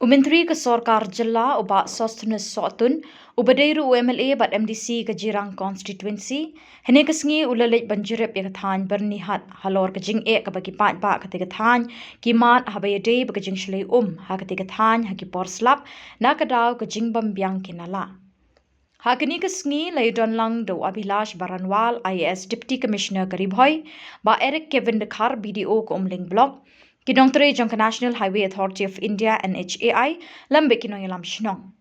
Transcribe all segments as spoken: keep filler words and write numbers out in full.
U Myntri ka Sorkar Jylla u Bah Sosthenes Sohtun, uba dei ruh u M L A bad M D C ka Jirang Constituency, hynne ka sngi u la leit ban jurip ïa ka thaiñ Byrnihat halor ka jingeh kaba ki paidbah katei ka thaiñ ki mad haba ïadei bad ka jingshlei um ha katei ka thaiñ ha ki por slap na ka daw ka jingbym biang ki nala. Ha kane ka sngi la ïadon lang da u Abhilash Baranwal, I A S Deputy Commissioner ka Ri Bhoi, Bah Eric Kevin Dkhar, B D O ka Umling Block, ki nongtrei jong ka National Highway Authority of India, N H A I, lem bad ki nongïalam shnong.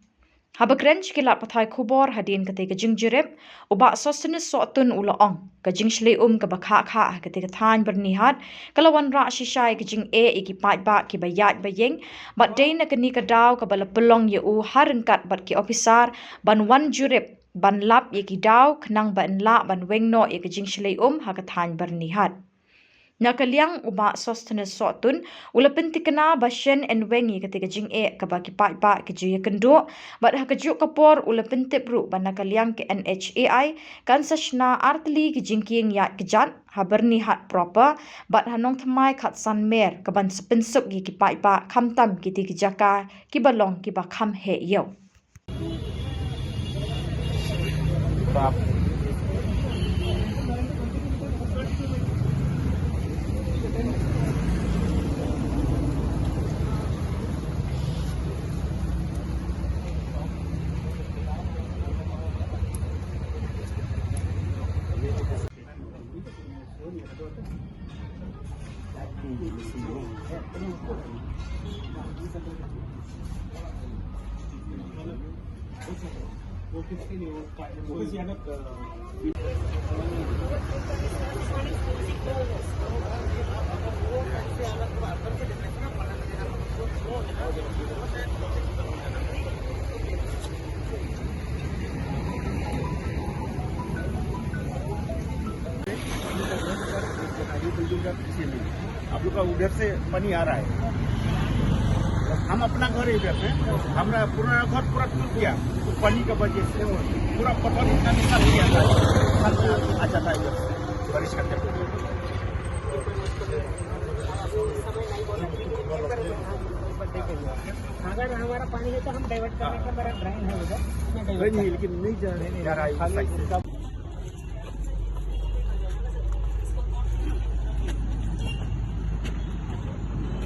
Haba kren sha ki lad pathai khubor hadien katei ka jingjurip, u Bah Sosthenes Sohtun u la ong, ka jingshlei um kaba khah khah ha katei ka thaiñ Byrnihat ka la wanrah shisha ïa ka jingeh ïa ki paidbah kiba ïaid ba ïeng, bad dei na kane ka daw kaba la pynlong ïa u ha ryngkat bad ki ophisar ban wan jurip ban lap ïa ki daw khnang ba yn lah ban weng noh ïa ka jingshlei um ha ka thaiñ Byrnihat. Na ka liang u Bah Sosthenes Sohtun u la pyntikna ba shen yn weng ïa katei ka jingeh kaba ki paidbah ki ju ïakynduh, bad ha kajuh ka por u la pyntip ruh ba na ka liang ka N H A I kan sa shna artylli ki jingkieng ïaid kjat ha Byrnihat proper bad ha Nongthymmai khatsan mer kaban sa pynsuk ïa ki paidbah khamtam kitei ki jaka kiba long kiba kham heh ïew. आप लोग का उधर से पानी आ रहा है। हम अपना घर है इधर में, हमारा पुराना घर पूरा टूट गया, तो पानी का वजह से पूरा पता नहीं कहाँ निकाल लिया था। आ जाता है इधर से, बारिश का time। अगर हमारा पानी है तो हम डाइवर्ट करने का, मेरा ड्रेन है उधर, मैं डाइवर्ट नहीं, लेकिन नहीं जा रहे हैं, जा रहा है खाली उस side से।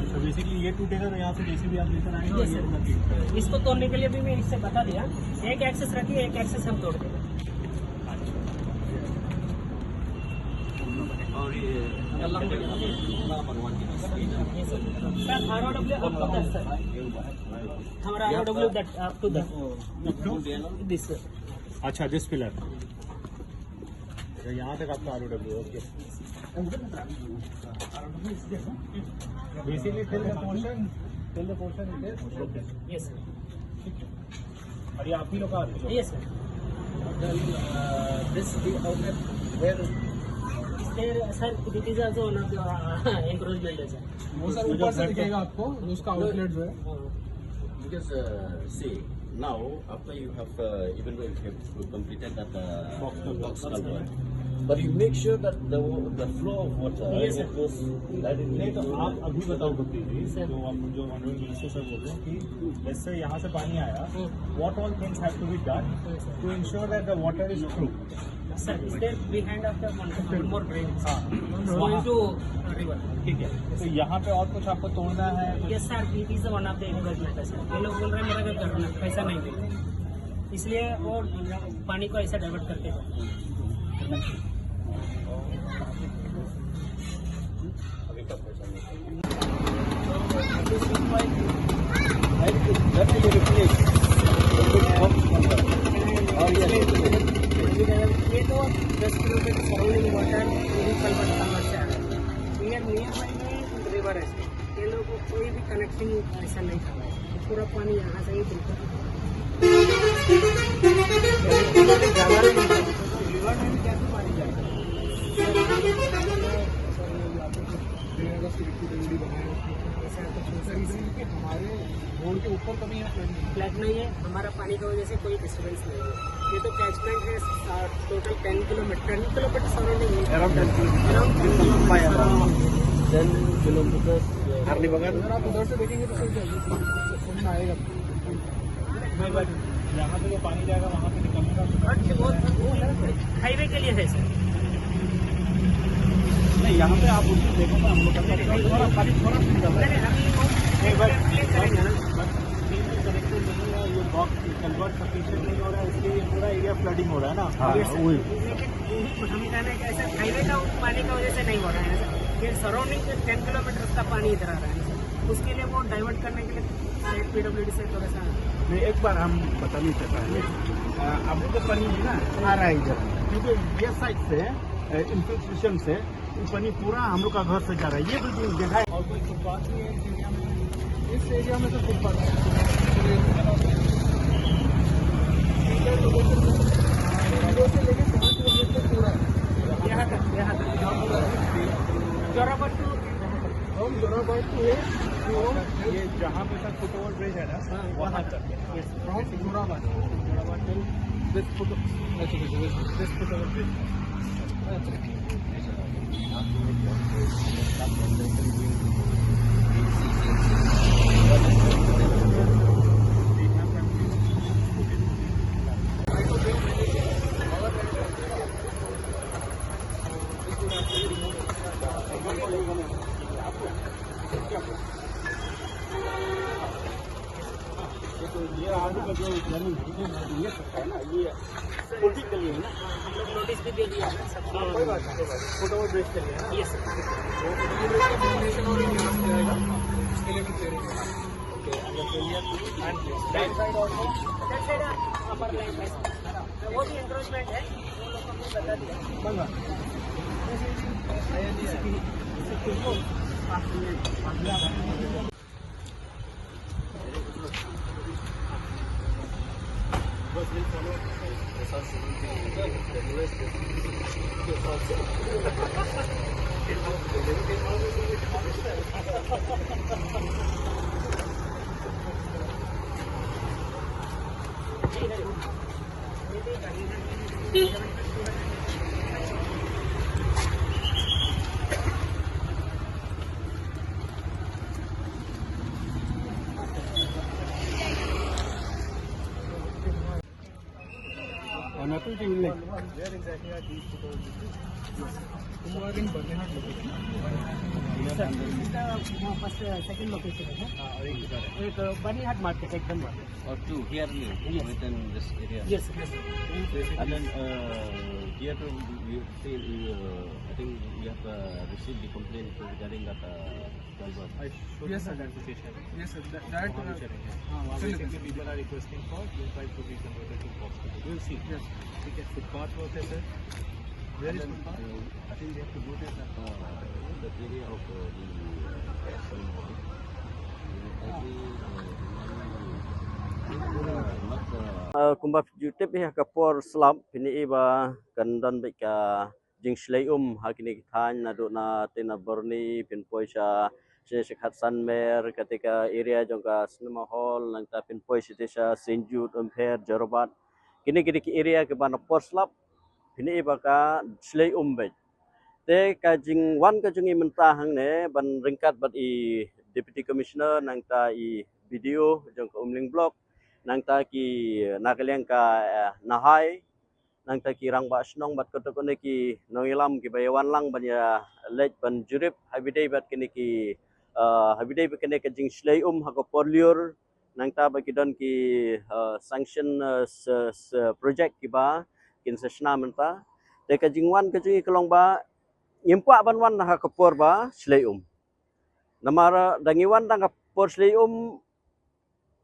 तो basically ये टूटेगा तो यहाँ से जेसीबी आप लेकर आएंगे और ये पूरा ठीक करेंगे। इसको तोड़ने के लिए भी मैं इससे बता दिया, एक एक्सेस रखिए, एक एक्सेस हम तोड़ देंगे। और ये सर, आरओडब्ल्यू अप टू दस, सर। हमारा आरओडब्ल्यू अप टू दस। दिस, सर। अच्छा, दिस पिलर। अच्छा, यहाँ तक आपका आरओडब्ल्यू, ओके। Basically, till the portion, till the portion it is. यस, सर। ठीक है। और ये आप ही लोग का आरओडब्ल्यू? यस, सर। Then, uh, this the outlet where is there, sir, it is also one of the, uh, encroachment है, सर। वो सर ऊपर से दिखेगा आपको, उसका आउटलेट जो है। Because, uh, see, now after you have, uh, even though you have completed that, uh, box culvert, but you make sure that the wa-, the flow of water, yes, sir, goes directly नहीं, तो into आप अभी बताओ, सर। जो आप, जो ऑनरेबल मिनिस्टर सर बोल रहे हैं कि जैसे यहाँ से पानी आया, what all things have to be done to ensure that the water is through? Sir, is there behind of the one, one more drain? हाँ। Going to river. ठीक है, तो यहाँ पे और कुछ आपको तोड़ना है? Yes, sir, it is one of the encroachment है, सर। ये लोग बोल रहे हैं, मेरा घर करना, पैसा नहीं दे, इसलिए वो पानी को ऐसा डाइवर्ट करते हैं। ये तो दस किलोमीटर सराउंडिंग वाटर, कलवर्ट से आ रहा है। नियर, नियर बाय में रिवर है। ये लोगों को कोई भी कनेक्शन ऐसा नहीं था, पूरा पानी यहाँ से ही बिल्कुल। रिवर में भी कैसे पानी जाएगा? हमारे रोड के ऊपर कभी यहाँ फ्लड नहीं है। फ्लड नहीं है, हमारा पानी की वजह से कोई डिस्टरबेंस नहीं है। ये तो कैचमेंट है, सा-, टोटल टेन किलोमीटर, टेन किलोमीटर सराउंडिंग है। Around ten kilometers. Around ten kilometers. Ten kilometers, uh, अगर आप उधर से देखेंगे तो सही जाएगा, समझ में आएगा। नहीं, बट यहाँ पे जो पानी जाएगा, वहाँ पे निकलने का हाईवे के लिए है सर। नहीं, यहाँ पे आप उसको देखो ना, हम लोग का थोड़ा, थोड़ा पानी थोड़ा सा निकल रहा है। एक बार कनेक्टेड नहीं है ना। बस कनेक्टेड नहीं है, ये बॉक्स कल्वर्ट सफिशिएंट नहीं हो रहा है, इसलिए ये पूरा एरिया फ्लडिंग हो रहा है ना। हाँ, वही। लेकिन यही हम कहना है कि ऐसा हाईवे का पानी का वजह से नहीं हो रहा है सर। ये सराउंडिंग के टेन किलोमीटर का पानी इधर आ रहा है सर। उसके लिए वो डाइवर्ट करने के लिए शायद पीडब्ल्यूडी से थोड़ा सा। नहीं, एक बार हम बता नहीं सकते हैं। अ, अभी तो पानी है ना, आ रहा है इधर, क्योंकि ये साइड से, अ, इन्फिल्ट्रेशन से वो पानी पूरा हम लोग का घर से जा रहा है। ये बिल्कुल देखा है। और कोई फुटपाथ नहीं है इस एरिया में? इस एरिया में तो फुटपाथ है। इधर लोगों से लेके पाँच किलोमीटर पूरा है। यहाँ तक, यहाँ तक। जोराबट्टू। From Jorabat to ये, ये जहाँ पे तक फुटओवर ब्रिज है ना, हाँ, वहाँ तक। Yes, from Jorabat। Jorabat till this foot, अच्छा, this, this footओवर ब्रिज। अच्छा। ये तो, ये आलू का जो जमीन है, ये सकता है ना, ये पोल्ट्री के लिए है ना? हम लोग नोटिस भी दे दिया है सबको। हाँ, कोई बात नहीं, कोई बात नहीं। फुटओवर ब्रिज के लिए है ना? यस सर। वो फुटओवर ब्रिज का फाउंडेशन और यहाँ पे आएगा, उसके लिए भी क्लियरेंस है। ओके, अंदर के लिए। And that side also? That side अपर लाइन है सर, वो भी एंक्रोचमेंट है, वो लोग को हमने बता दिया। Where exactly are these people? Who are in Banihat location? Sir, this is the, uh, first, uh, second location है। हाँ, और एक इधर है। एक, uh, बनिहाट मार्केट एकदम बगल। Or two here only, yes, within this area. Yes, yes, sir. And then, uh, here to, you say, uh, I think you have, uh, received the complaint regarding that, uh, culvert. I showed, yes, sir, clarification. Yes, sir. That, that, वहाँ भी uh, चलेंगे। हाँ, वहाँ पे people are requesting for twenty-five to be converted to fox. We'll see. Yes. ठीक है, फुटपाथ वर्क है सर। Where is footpath? I think they have to go there, sir. Uh, the area of, uh, the, uh, action, uh, every, uh, not, uh, Uh, kumba phi ju tip ïa ka por slap, phin ïohi ba kan don beit ka jingshlei um ha kine ki thaiñ, naduh na te na Byrni phin poi sha, sha, sha Khatsanmer, kata ka area jong ka cinema hall, nangta phin poi sha te sha Saint Jude, Umpher, Jorabat. Kine, kine ki area kiba na por slap phin ïohi ba ka shlei um beit. Te ka jingwan ka jong ngi mynta hangne ban ryngkat bad i Deputy Commissioner, nangta i B D O jong ka Umling Block, nangta ki na ka liang ka, eh, NHAI, nangta ki rangbah shnong bad katto katne ki nongïalam kiba ïa wan lang ban ïa leit ban jurip ha ba ïadei bad kine ki, eh, ha ba ïadei bad kine ka jingshlei um ha ka por lyiur, nangta ba ki don ki, eh, sanction, eh, se, se project kiba kin sa shna mynta. Te ka jingwan ka jong ngi ka long ba ngim kwah ban wan ha ka por ba shlei um. Namar, eh, da ngi wan da ka por shlei um,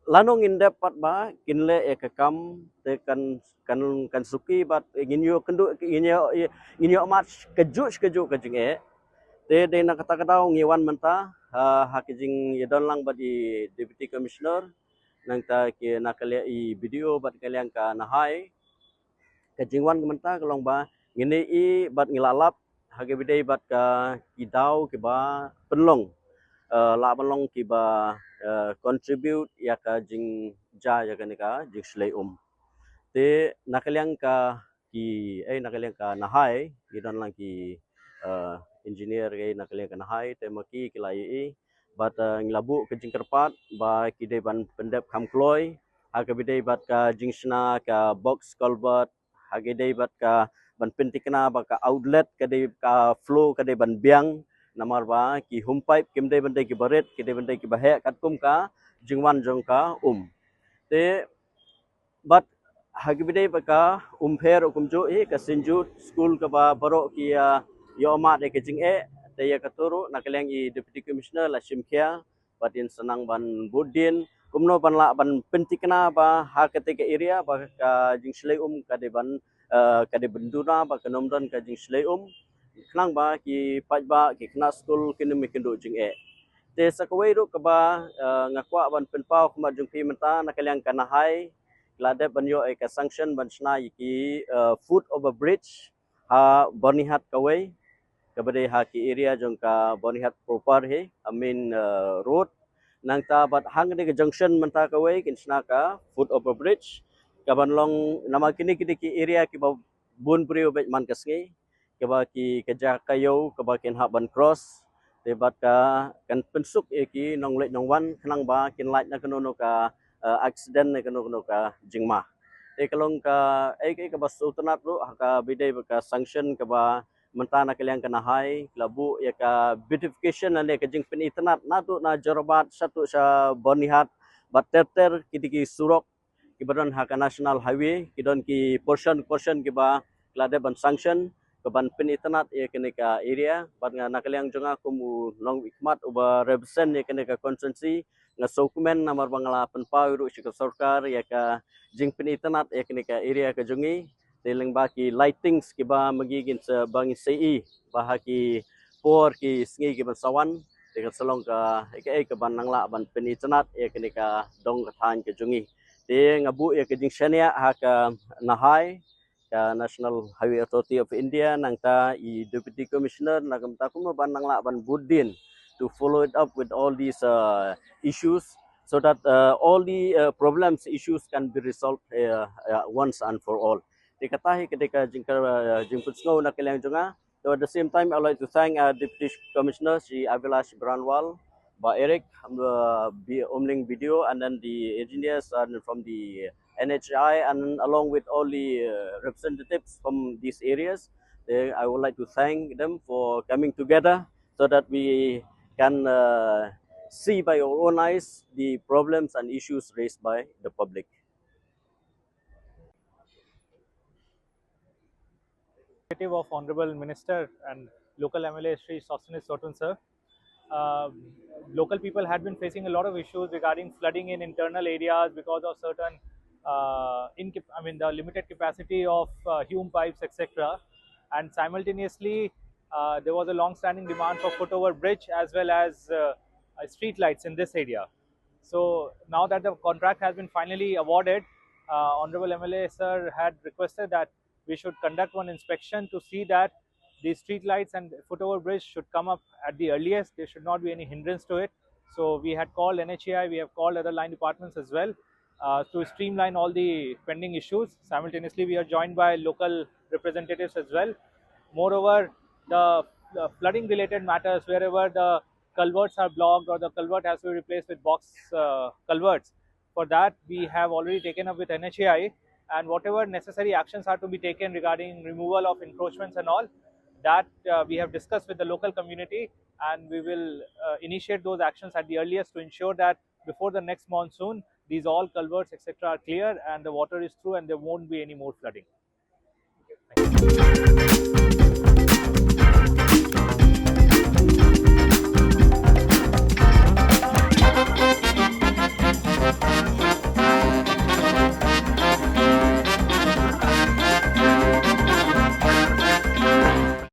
lano ngin dep pat ba kin leh ïa ka kam, te kan, kan, kan suki bad ngin ïoh kynduh, ngin ïoh, ngin ïoh mad kajuh kajuh ka jingeh. Te dei na kata ka daw ngi wan mynta, ha, ha ka jingïadon lang bad i Deputy Commissioner, nangta ki na ka liang i B D O bad ka liang ka NHAI. Ka jingwan ka mynta ka long ba ngin ïohi bad ngi la lap ha kaba ïadei bad ka ki daw kiba pynlong, eh, lah ban long kiba, eh, contribute ïa ka jingjia ïa kane ka jingshlei um. Te na ka liang ka ki, eh, na ka liang ka NHAI, ki don lang ki, eh, engineer ki na ka liang ka NHAI, te ma ki ki la ïohi Bad, eh, ngi la buh ka jingkyrpad ba ki dei ban pyndep kham kloi ha kaba ïadei bad ka jingshna ka box culvert, ha kaba ïadei bad ka ban pyntikna ba ka outlet ka dei, ka flow ka dei ban biang, namar ba ki home pipe kim dei ban dei kiba rit, ki dei ban dei kiba heh katkum ka jingwan jong ka um. Te bad ha kaba ïadei bad ka um pher ruh kumjuh hi, ka Saint Jude School kaba baroh ki, ah, ïoh mad ïa ka jingeh, te ïa kata ruh na ka liang i Deputy Commissioner la shim khia bad in sa nang ban bud dien kumno ban lah ban pyntikna ba ha kata ka area ba ka jingshlei um ka dei ban, eh, ka dei ban duna, ba kan ym don ka jingshlei um, khnang ba ki paidbah, ki khynnah skul kin ym ïakynduh jingeh. Te sa kawei ruh kaba, eh, nga kwah ban pynpaw khmat jong phi mynta na ka liang ka NHAI, la dep ban ïoh ïa ka sanction ban shna ïa ki, eh, foot over bridge ha Byrnihat kawei, kaba dei ha ki area jong ka Byrnihat proper hi, I mean, eh, road. Nangta bad hangta ka junction mynta kawei kin shna ka foot over bridge, kaban long namar kine ki dei ki area kiba bun briew bad man ka sngi, kaba ki ka jaka ïew kaba kin hap ban cross. Te bad ka kan pynsuk ïa ki nongleit nongwan khnang ba kin lait na kano kano ka, eh, accident ne kano kano ka jingma. Te ka long kaei kaei kaba sngewtynnat ruh ha kaba ïadei bad ka sanction kaba mynta na ka liang ka NHAI la buh ïa ka beautification lane ka jingpynitynnad naduh na Jorabat shaduh sha Byrnihat bad ter ter ki dei ki surok kiba don ha ka National Highway, ki don ki portion portion kiba la dep ban sanction kaban pynitynnad ïa kane ka area. Bad nga na ka liang jong nga kum u nongmihkhmat uba represent ïa kane ka constituency, nga sngewkmen namar ba nga la pynpaw ruh sha ka sorkar ïa ka jingpynitynnad ïa kane ka area ka jong ngi. Te lyngba ki lightings kiba ma ngi ngin sa, ba ngin sa ïohi ba ha ki por ki sngi kiban sa wan, te kan sa long kaei kaei kaban nang lah ban pynitynnad ïa kane ka dong ka thaiñ ka jong ngi. Te nga buh ïa ka jingshaniah ha ka NHAI, ka National Highway Authority of India, nangta i Deputy Commissioner, na ka bynta kumno ban nang lah ban bud dien to follow it up with all these, uh, issues, so that, uh, all the, uh, problems, issues can be resolved, uh, uh, once and for all. Te kata hi ka dei ka jingkar, uh, jingpynsngew na ka liang jong nga. So at the same time, I'd like to thank, uh, Deputy Commissioner Shri Abhilash Baranwal, Bah Eric, um, uh, B-, Umling B D O, and then the engineers and from the N H A I, and along with all the, uh, representatives from these areas. They, I would like to thank them for coming together so that we can, uh, see by our own eyes the problems and issues raised by the public. Initiative of Honorable Minister and local M L A Shri Sosthenes Sohtun sir. Uh, Local people had been facing a lot of issues regarding flooding in internal areas because of certain, uh, incap-, I mean, the limited capacity of, uh, hume pipes, et cetera. And simultaneously, uh, there was a long-standing demand for foot-over bridge as well as, uh, uh, street lights in this area. So now that the contract has been finally awarded, uh, Honorable M L A sir had requested that we should conduct one inspection to see that the street lights and foot-over bridge should come up at the earliest. There should not be any hindrance to it. So we had called N H A I, we have called other line departments as well, uh, to streamline all the pending issues. Simultaneously, we are joined by local representatives as well. Moreover, the, the flooding-related matters, wherever the culverts are blocked or the culvert has to be replaced with box, uh, culverts, for that, we have already taken up with N H A I, and whatever necessary actions are to be taken regarding removal of encroachments and all, that, uh, we have discussed with the local community, and we will, uh, initiate those actions at the earliest to ensure that before the next monsoon, these all culverts, et cetera, are clear and the water is through and there won't be any more flooding.